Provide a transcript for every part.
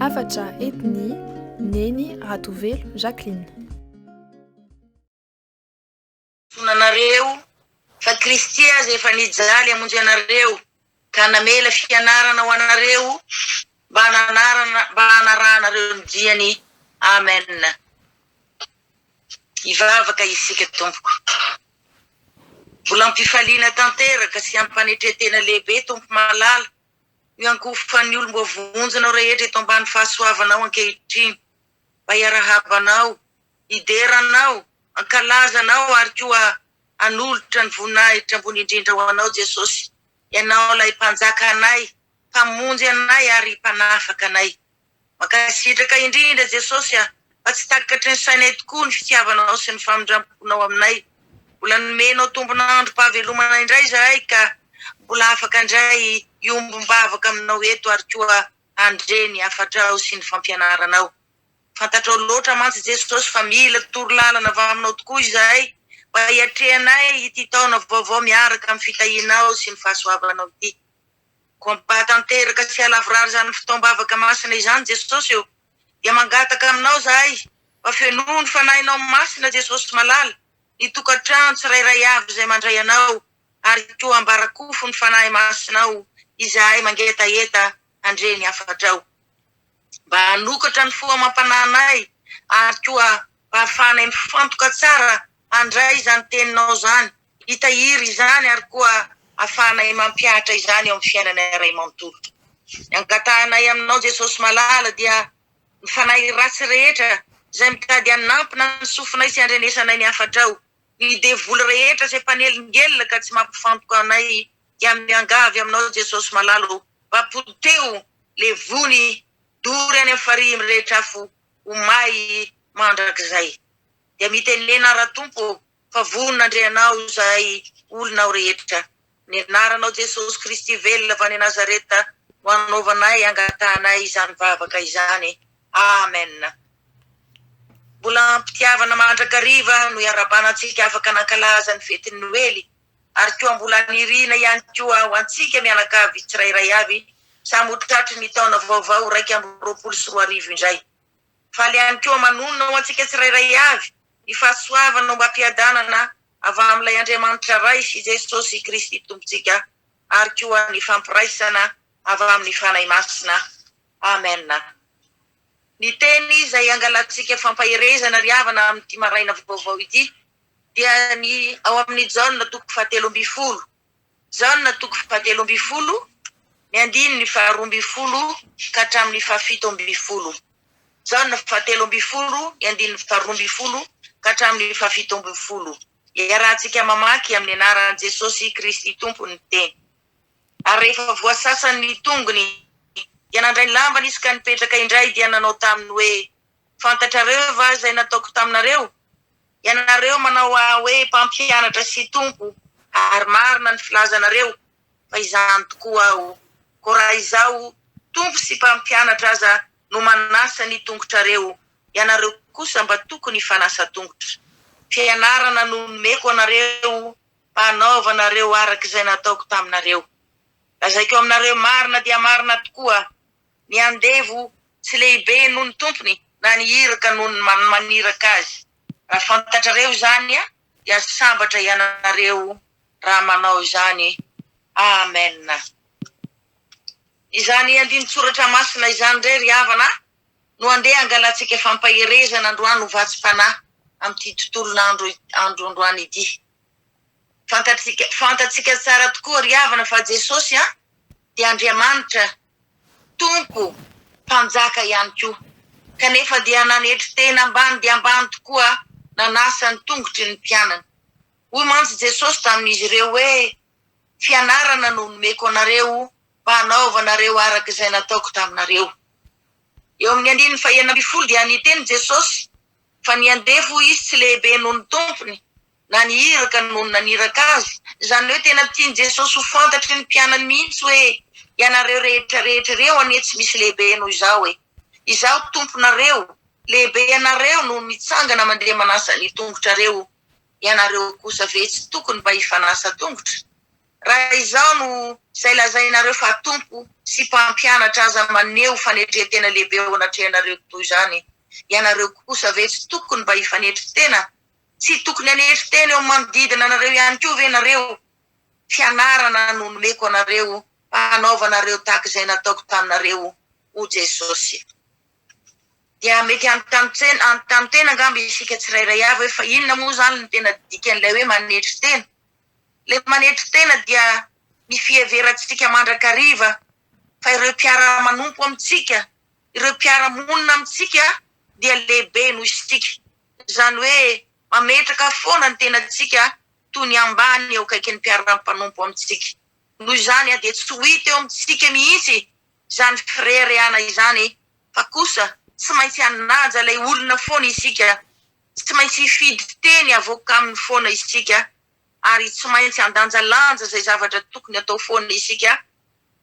Hafatra entin'i Neny Ratovelo Jacqueline. Anareo, fa Kristy aza efa nijaly hamonjy anareo, ka namela fianarana ho anareo mba hananarana mba hanarahanareo ny diany. Amen. Hivavaka isika tompoko. Mbola am-pifaliana tanteraka sy am-panetren-tena lehibe Tompo malala, miankohofan'ny olom-boavonjinao rehetra eto ambany fahasoavanao ankehitriny, mba hiarahaba anao, hidera anao, hankalaza anao ary koa hanolotra ny voninahitra ambony indrindra ho anao Jesosy, Ianao ilay Mpanjaka anay, Mpamonjy anay ary Mpanafaka anay. Mankasitraka indrindra Jesosy a, fa tsy takatry ny sainay tokoa ny fitiavanao sy ny famindramponao aminay. Mbola nomenao tombon'androm-pahavelomana indray izahay ka mbola afaka indray hiombom-bavaka aminao eto ary koa handre ny hafatrao sy ny fampianaranao. Fantatrao loatra mantsy Jesosy fa mila torolalana avy aminao tokoa izahay mba hiatrehanay ity taona vaovao miaraka amin'ny fitahianao sy ny fahasoavanao ity. Koa mba tanteraka sy halavorary izany fotoam-bavaka masina izany Jesosy ô, dia mangataka aminao izahay mba fenoy ny Fanahinao Masina Jesosy malala ny tokantrano tsirairay avy izay mandray Anao ary koa ambarakofo ny Fanahy Masinao izahay mangetaheta handre ny hafatrao. Mba hanokatra ny fo amam-panahinay ary koa mba hahafahanay mifantoka tsara handray izany teninao izany hitahiry izany ary koa ahafahanay mampihatra izany eo amin'ny fiainanay iray manontolo. Ny angatahanay aminao Jesosy malala dia ny fanahy ratsy rehetra izay mitady hanampina ny sofinay sy handrenesanay ny hafatrao, ny devoly rehetra izay mpanelingelina ka tsy mampifantoka anay dia miangavy aminao Jesosy malala o, mba poteho levony dory any amin'ny farihy mirehitra afo ho may mandrakizay. Dia mitenena Ratompo o, fa vonona handre Anao izahay olonao rehetra. Ny anaranao Jesosy Kristy velona avy any Nazareta no anaovanay angatahanay izany vavaka izany. Amen. Mbola am-pitiavana mandrakariva no iarahabana antsika afaka nankalaza ny fetin'ny Noely ary koa mbola nirina ihany koa ho antsika mianakavy tsirairay avy samy ho tratry ny taona vaovao 2021 indray. Faly ihany koa manonona ho antsika tsirairay avy ny fahasoavana ombam-piadanana avy amin'ilay Andriamanitra Ray sy Jesosy Kristy Tompontsika ary koa ny fampiraisana avy amin'ny Fanahy Masina. Amen. Ny teny izay angalantsika fampaherezana ry havana amin'ity maraina vaovao ity dia ny ao amin'ny Jaona toko fahatelo ambin'ny folo. Jaona toko fahatelo ambin'ny folo, ny andininy faharoa ambin'ny folo ka hatramin'ny fahafito ambin'ny folo. Jaona fahatelo ambin'ny folo, ny andininy faharoa ambin'ny folo ka hatramin'ny fahafito ambin'ny folo. Iarahantsika mamaky amin'ny anaran'i Jesosy Kristy Tompo ny teny. Ary rehefa voasasany ny tongony, dia nandray ny lambany izy ka nipetraka indray, dia nanao taminy hoe, Fantatrareo va izay nataoko taminareo? Ianareo manao ahy hoe mpampianatra sy Tompo, ary marina ny filazanareo, fa izany tokoa aho. Koa raha izaho, Tompo sy Mpampianatra aza no manasa ny tongotrareo, ianareo kosa mba tokony hifanasa tongotra. Fianarana no nomeko anareo mba hanaovanareo araka izay nataoko taminareo. Lazaiko aminareo marina dia marina tokoa, ny andevo tsy lehibe noho ny tompony na ny iraka noho ny maniraka azy. Raha fantatrareo izany dia sambatra ianareo raha manao izany. Amen. Izany andinin-tsoratra masina izany indray ry havana no andeha hangalantsika fampaherezana androany ho vatsim-panahy amin'ity tontolon'andro andro androany ity. Fantatsika fantatsika tsara tokoa ry havana fa Jesosy an dia Andriamanitra Tompo Mpanjaka ihany koa. Kanefa dia nanetry tena ambany dia ambany tokoa nanasa ny tongotry ny mpianany. Hoy mantsy Jesosy tamin'izy ireo hoe, Fianarana no nomeko anareo mba hanaovanareo araka izay nataoko taminareo. Eo amin'ny andininy fahenina ambin'ny folo dia niteny Jesosy fa ny andevo hoy izy tsy lehibe noho ny tompony na ny iraka noho ny naniraka azy. Izany hoe tena tian'i Jesosy ho fantatry ny mpianany mihitsy hoe ianareo rehetra rehetra ireo anie tsy misy lehibe noho izaho e. Izaho tomponareo, lehibe ianareo no mitsangana mandeha manasa ny tongotrareo, ianareo kosa ve tsy tokony mba hifanasa tongotra? Raha izaho no izay lazainareo fa Tompo sy Mpampianatra aza maneho fanetren-tena lehibe eo anatrehanareo toy izany, ianareo kosa ve tsy tokony mba hifanetry tena? Tsy tokony hanetry tena eo amin'ny manodidina anareo ihany koa ve nareo? Fianarana no nomeko anareo mba hanaovanareo tahaka izay nataoko taminareo, hoy Jesosy. Dia mety hanontany tena angamba isika tsirairay avy hoe fa inona moa izany no tena dikan'ilay hoe manetry tena? Ilay manetry tena dia ny fiheverantsika mandrakariva fa ireo mpiara-manompo amintsika, ireo mpiara-monina amintsika dia lehibe noho isika. Izany hoe mametraka foana ny tenantsika toy ny ambany eo akaikin'ny mpiara-mpanompo amintsika. Noho izany dia tsy ho hita eo amintsika mihitsy izany fireharehana izany fa kosa tsy maintsy hanaja ilay olona foana isika, tsy maintsy hifidy teny havoaka aminy foana isika ary tsy maintsy handanjalanja izay zavatra tokony atao foana isika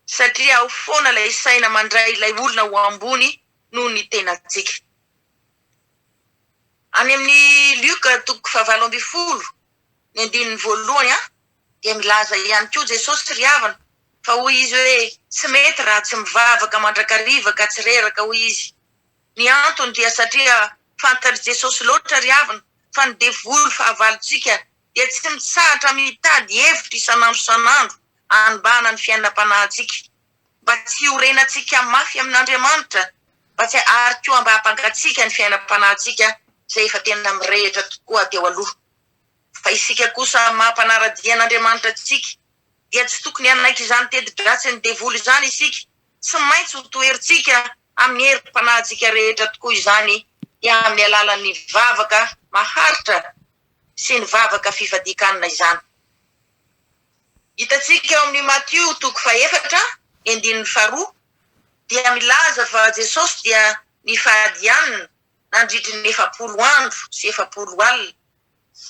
satria ao foana ilay saina mandray ilay olona ho ambony noho ny tenantsika. Any amin'ny Lioka toko fahavalo ambin'ny folo ny andininy voalohany dia milaza ihany koa Jesosy, ry havana, fa hoy izy hoe tsy mety raha tsy mivavaka mandrakariva ka tsy reraka, hoy izy. Ny antony dia satria fantatr'i Jesosy loatra, ry havana, fa ny devoly fahavalontsika dia tsy mitsahatra mitady hevitra isan'andro isan'andro hanimbana ny fiainam-panahintsika mba tsy hiorenantsika mafy amin'Andriamanitra, mba tsy ary koa mba hampangatsiaka ny fiainam-panahintsika izay efa tena mirehitra tokoa teo aloha. Fa isika kosa maha mpanara-dia an'Andriamanitra antsika dia tsy tokony hanaiky izany teti-dratsin'ny devoly izany isika, tsy maintsy ho toherintsika amin'ny herim-panahintsika rehetra tokoa izany dia amin'ny alalan'ny vavaka maharitra sy ny vavaka fifadian-kanina izany. Hitantsika ao amin'ny Matio toko fahefatra ny andininy faharoa dia milaza fa Jesosy dia nifady hanina nandritry ny 40 andro sy 40 alina.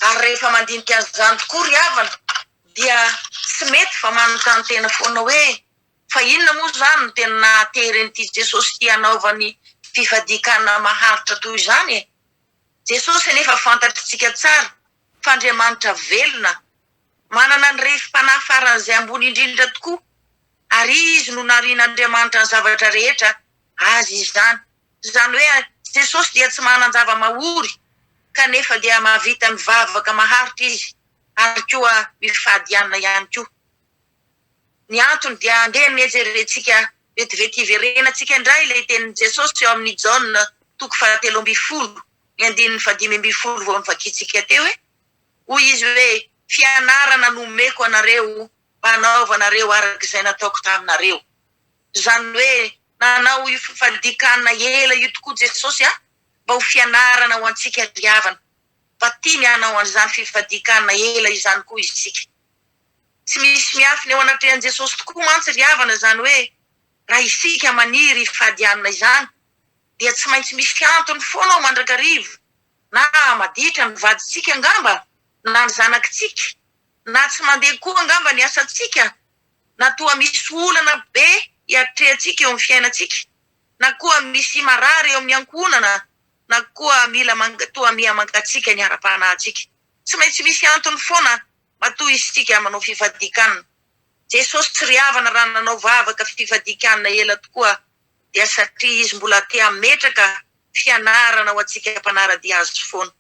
Ary rehefa mandinika an'izany tokoa ry havana dia tsy mety fa manontany tena foana hoe fa inona moa izany no tena nahatery an'ity Jesosy ity hanaovany fifadian-kanina maharitra toy izany e? Jesosy anefa fantatritsika tsara fa Andriamanitra velona, manana ny refim-panahy faran'izay ambony indrindra tokoa, ary Izy no narian'Andriamanitra ny zavatra rehetra, Azy izany. Izany hoe Jesosy dia tsy manan-java-mahory kanefa dia mahavita mivavaka maharitra Izy ary koa mifady hanina ihany koa. Ny antony dia andeha anie jerentsika vetivety hiverenantsika indray ilay tenin'i Jesosy eo amin'ny Jaona toko fahatelo ambin'ny folo ny andininy fahadimy ambin'ny folo vao novakintsika teo hoe hoy Izy hoe fianarana no omeko anareo mba hanaovanareo araka izay nataoko taminareo. Izany hoe nanao io fifadian-kanina ela io tokoa Jesosy mba ho fianarana ho antsika ry havana, fa tiany hanao an'izany fifadian-kanina ela izany koa isika. Tsy misy miafina eo anatrehan'i Jesosy tokoa mantsy ry havana izany hoe raha isika maniry hifady hanina izany dia tsy maintsy misy antony foana ao mandrakariva, na maditra ny vadintsika angamba, na ny zanakitsika, na tsy mandeha koa angamba ny asantsika, na toa misy olana be hiatrehantsika eo amin'ny fiainantsika, na koa misy marary eo amin'ny ankohonana, na koa mila toa miha mangatsiaka ny ara-panahintsika. Tsy maintsy misy antony foana matoa isika manao fifadian-kanina. Jesosy ry havana raha nanao vavaka fifadian-kanina ela tokoa dia satria Izy mbola te hametraka fianarana ho antsika mpanara-dia Azy foana.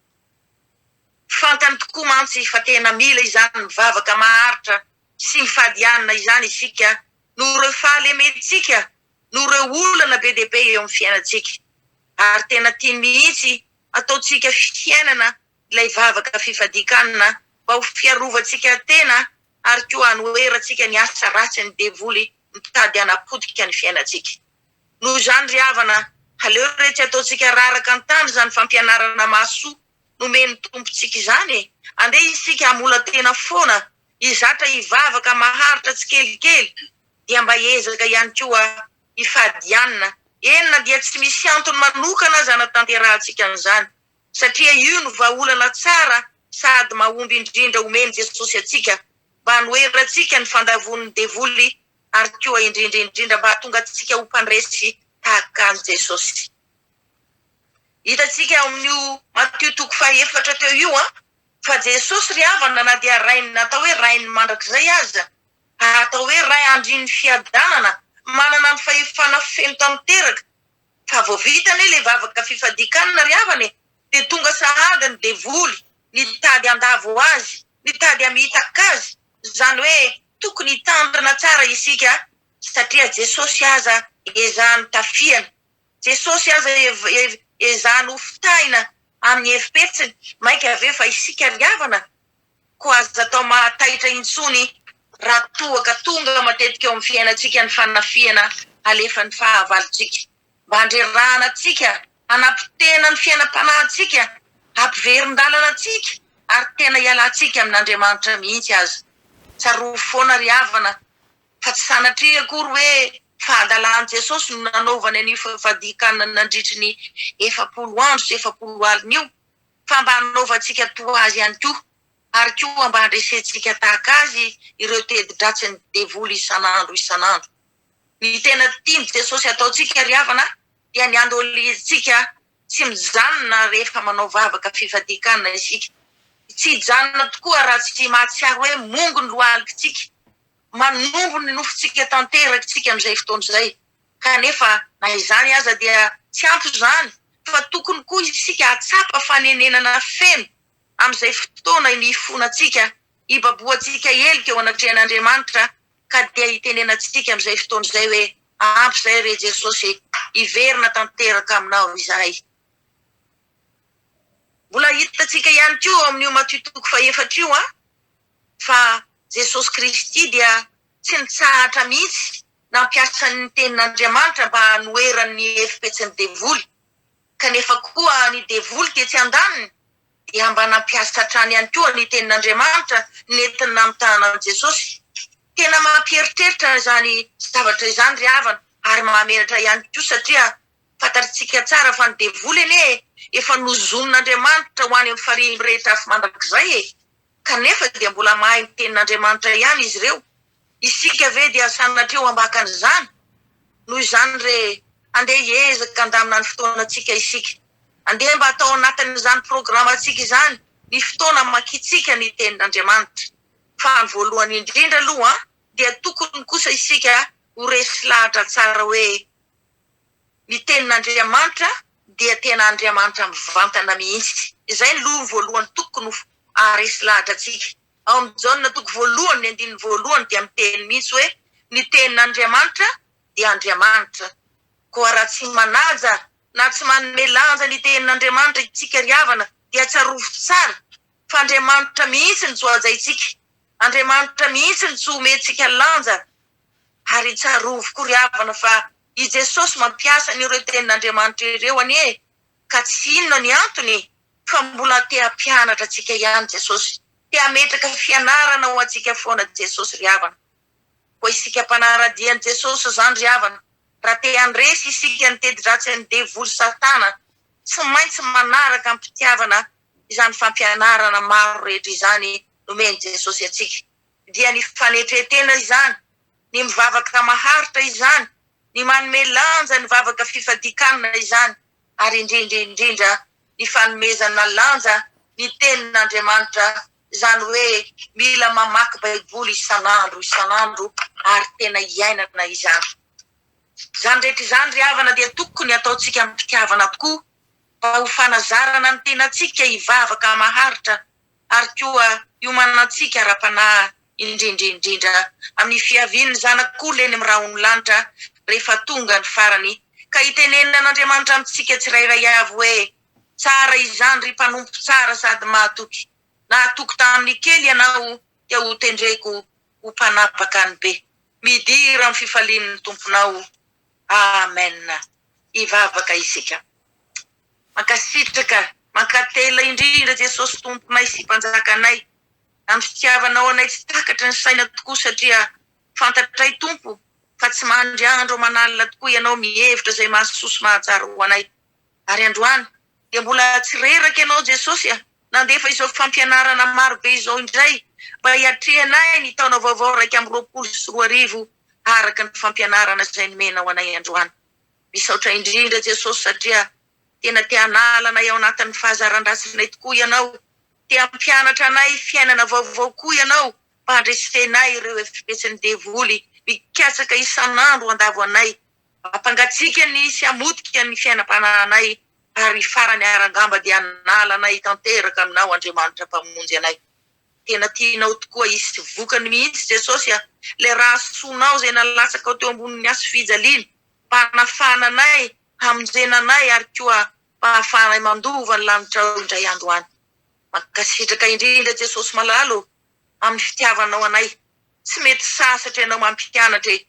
Fantany tokoa mantsy fa tena mila izany mivavaka maharitra sy mifady hanina izany isika noho ireo fahalementsika, noho ireo olana be dia be eo amin'ny fiainantsika. Ary tena tiany mihitsy ataontsika fiainana ilay vavaka fifadian-kanina mba ho fiarovantsika tena ary koa hanoherantsika ny asa ratsin'ny devoly mitady hanapotika ny fiainantsika. Noho izany ry havana, aleo re tsy ataontsika raraka an-tany izany fampianarana mahasoa nomen'ny Tompontsika izany e! Andeha isika hamola-tena foana, hizatra hivavaka maharitra tsikelikely, dia mba hiezaka ihany koa hifady hanina, eny na dia tsy misy antony manokana aza hanatanterahantsika an'izany, satria io no vahaolana tsara sady mahomby indrindra omen'i Jesosy antsika mba hanoherantsika ny fandavoan'ny devoly ary koa indrindra indrindra mba hahatonga antsika ho mpandresy tahaka an'i Jesosy. Hitantsika ao amin'io Matio toko fahaefatra teo io fa Jesosy ry havana na dia Rainy natao hoe Rainy mandrakizay aza. Atao hoe Ray Andrin'ny fiadanana, manana ny fahefana feno tanteraka. Fa vao vita anie ilay vavaka fifadian-kanina ry havana e, dia tonga sahady ny devoly nitady handavo azy, nitady hamitaka azy. Izany hoe tokony hitandrina tsara isika satria Jesosy aza ezahany tafihana, Jesosy aza ezahany hofitahina amin'ny hevi-petsiny, mainka ve fa isika ry havana? Koa aza atao mahataitra intsony raha toa ka tonga matetika eo amin'ny fiainantsika ny fanafihana alefan'ny fahavalontsika mba handrerahana antsika, hanapotehana ny fiainam-panahintsika, hampiverin-dalana antsika ary tena hialantsika amin'Andriamanitra mihitsy aza. Tsarovy foana ry havana fa tsy sanatria akory hoe fahadalan'i Jesosy no nanaovany an'io fifadian-kanina nandritry ny 40 andro sy 40 alina io, fa mba hanaovantsika toa azy ihany koa, ary koa mba handresentsika tahaka azy ireo teti-dratsin'ny devoly isan'andro isan'andro. Ny tena tian'i Jesosy hataontsika ry havana dia ny handoliantsika tsy mijanona rehefa manao vavaka fifadian-kanina isika. Tsy hijanona tokoa raha tsy mahatsiaro hoe mongo ny lohalikitsika, manombo ny nofontsika tanteraka isika amin'izay fotoana izay. Kanefa na izany aza dia tsy ampy izany fa tokony koa isika hahatsapa fanenenana feno amin'izay fotoana nifonantsika, hibabohantsika heloka eo anatrehan'Andriamanitra ka dia hitenenantsika amin'izay fotoana izay hoe, Ampy izay re Jesosy, hiverina tanteraka aminao izahay. Mbola hitantsika ihany koa ao amin'io Matio toko fahefatra io fa Jesosy Kristy dia tsy nitsahatra mihitsy nampiasa ny Tenin'Andriamanitra mba hanoherany ny hevi-petsin'ny devoly. Kanefa koa ny devoly tetsy andaniny dia mba nampiasa hatrany ihany koa ny Tenin'Andriamanitra nentiny namitahana an'i Jesosy. Tena mampieritreritra izany zavatra izany ry havana ary mahamenatra ihany koa satria fantatritsika tsara fa ny devoly anie efa nozonin'Andriamanitra ho any amin'ny farihy mirehitra afo mandrakizay e! Kanefa dia mbola mahay ny Tenin'Andriamanitra ihany izy ireo. Isika ve dia sanatria ho ambakan'izany? Noho izany re, andeha hiezaka handamina ny fotoanantsika isika. Andeha mba hatao anatin'izany programantsika izany ny fotoana hamakiantsika ny Tenin'Andriamanitra. Fa ny voalohany indrindra aloha dia tokony kosa isika ho resy lahatra tsara hoe ny Tenin'Andriamanitra dia tena Andriamanitra mivantana mihitsy. Izay no lohany voalohany tokony ho haharesy lahatra antsika. Ao amin'ny Jaona toko voalohany ny andininy voalohany dia miteny mihitsy hoe ny Tenin'Andriamanitra dia Andriamanitra. Koa raha tsy manaja na tsy manome lanja ny Tenin'Andriamanitra isika ry havana dia tsarovy tsara fa Andriamanitra mihitsy no tsy ho hajaintsika, Andriamanitra mihitsy no tsy homentsika lanja. Ary tsarovy koa ry havana fa i Jesosy mampiasa an'ireo Tenin'Andriamanitra ireo anie ka tsy inona ny antony fa mbola te hampianatra antsika ihany Jesosy, te hametraka fianarana ho antsika foana Jesosy ry havana. Koa isika mpanara-dia an'i Jesosy izany ry havana, raha te handresy isika ny teti-dratsin'ny devoly satana, tsy maintsy manaraka am-pitiavana izany fampianarana maro rehetra izany nomen'i Jesosy antsika. Dia ny fanetren-tena izany, ny mivavaka maharitra izany, ny manome lanja ny vavaka fifadian-kanina izany, ary indrindra indrindra ny fanomezana lanja ny Tenin'Andriamanitra, izany hoe mila mamaky Baiboly isan'andro isan'andro ary tena iainana izany. Izany rehetra izany ry havana dia tokony hataontsika amim-pitiavana tokoa mba ho fanazarana ny tenantsika hivavaka maharitra ary koa hiomanantsika ara-panahy indrindra indrindra amin'ny fiavian'ny Zanak'olona eny amin'ny rahon'ny lanitra rehefa tonga ny farany ka hitenenan'Andriamanitra amintsika tsirairay avy hoe, Tsara izany ry mpanompo tsara sady mahatoky, nahatoky tamin'ny kely ianao dia hotendreko ho mpanapaka ny be. Midira amin'ny fifalian'ny Tomponao. Amen. Hivavaka isika. Mankasitraka, mankatelina indrindra Jesosy Tomponay sy Mpanjakanay amin'ny fitiavanao anay tsy takatry ny saina tokoa satria fantatray Tompo fa tsy mandry andro aman'alina tokoa Ianao mihevitra izay mahasoa sy mahatsara ho anay ary androany dia mbola tsy reraka Ianao Jesosy a nandefa izao fampianarana maro be izao indray mba hiatrehanay ny taona vaovao 2021 araka ny fampianarana izay nomenao anay androany. Misaotra indrindra Jesosy satria tena te hanala anay ao anatin'ny fahazaran-dratsinay tokoa Ianao. Te hampianatra anay fiainana vaovao koa Ianao mba. mba handresenay ireo hevi-petsin'ny devoly mikatsaka isan'andro handavo anay, hampangatsiaka ny sy hamotika ny fiainam-panahinay ary farany ary angamba dia hanala anay tanteraka aminao Andriamanitra Mpamonjy anay. Tena tianao tokoa hisy vokany mihitsy Jesosy a! Ilay rà soanao izay nalatsakao teo ambonin'ny hazo fijaliana mba hanafahana anay, hamonjena anay ary koa mba hahafahanay mandova ny lanitrao indray andro any. Mankasitraka indrindra Jesosy malala ô amin'ny fitiavanao anay. Tsy mety sasatra ianao mampianatra e!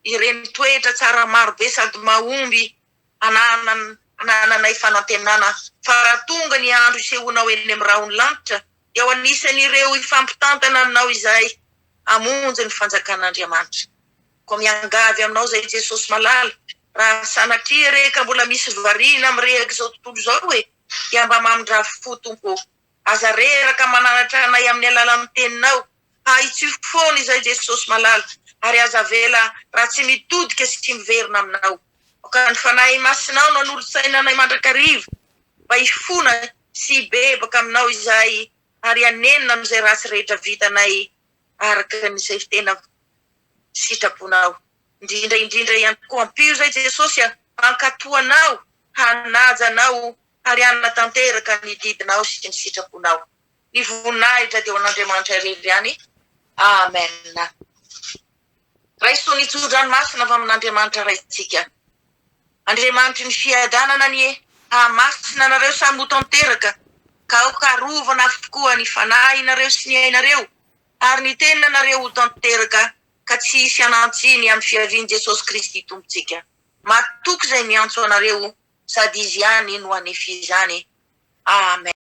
Ireny toetra tsara maro be sady mahomby anananay fanantenana fa raha tonga ny andro hisehoanao eny amin'ny rahon'ny lanitra dia ho anisan'ireo hifampitantana aminao izahay hamonjy ny fanjakan'Andriamanitra. Koa miangavy aminao izay Jesosy malala, raha sanatria re ka mbola misy variana mirehaka izao tontolo izao e, dia mba mamindrà fo Tompo ô. Aza reraka mananatra anay amin'ny alalan'ny teninao. Ahitsio foana izay Jesosy malala ary aza avela raha tsy mitodika sy tsy miverina aminao. Aoka ny Fanahy Masinao no hanolo-tsaina anay mandrakariva mba hifona sy hibebaka aminao izahay ary hanenina amin'izay ratsy rehetra vitanay araka izay tena sitraponao. Indrindra indrindra ihany koa ampio izay Jesosy a, hankatò anao, hanaja anao ary hanatanteraka ny didinao sy ny sitraponao. Ny voninahitra dia ho an'Andriamanitra irery ihany. Amen. Raiso ny tso-dranomasina avy amin'Andriamanitra Raintsika. Andriamanitry ny fiadanana anie hahamasina anareo samy ho tanteraka, ka aoka harovana avokoa ny fanahinareo sy ny ainareo ary ny tenanareo ho tanteraka ka tsy hisy hanan-tsiny amin'ny fiavian'i Jesosy Kristy Tompontsika. Matoky izay miantso anareo sady Izy ihany no hanefy izany. Amen.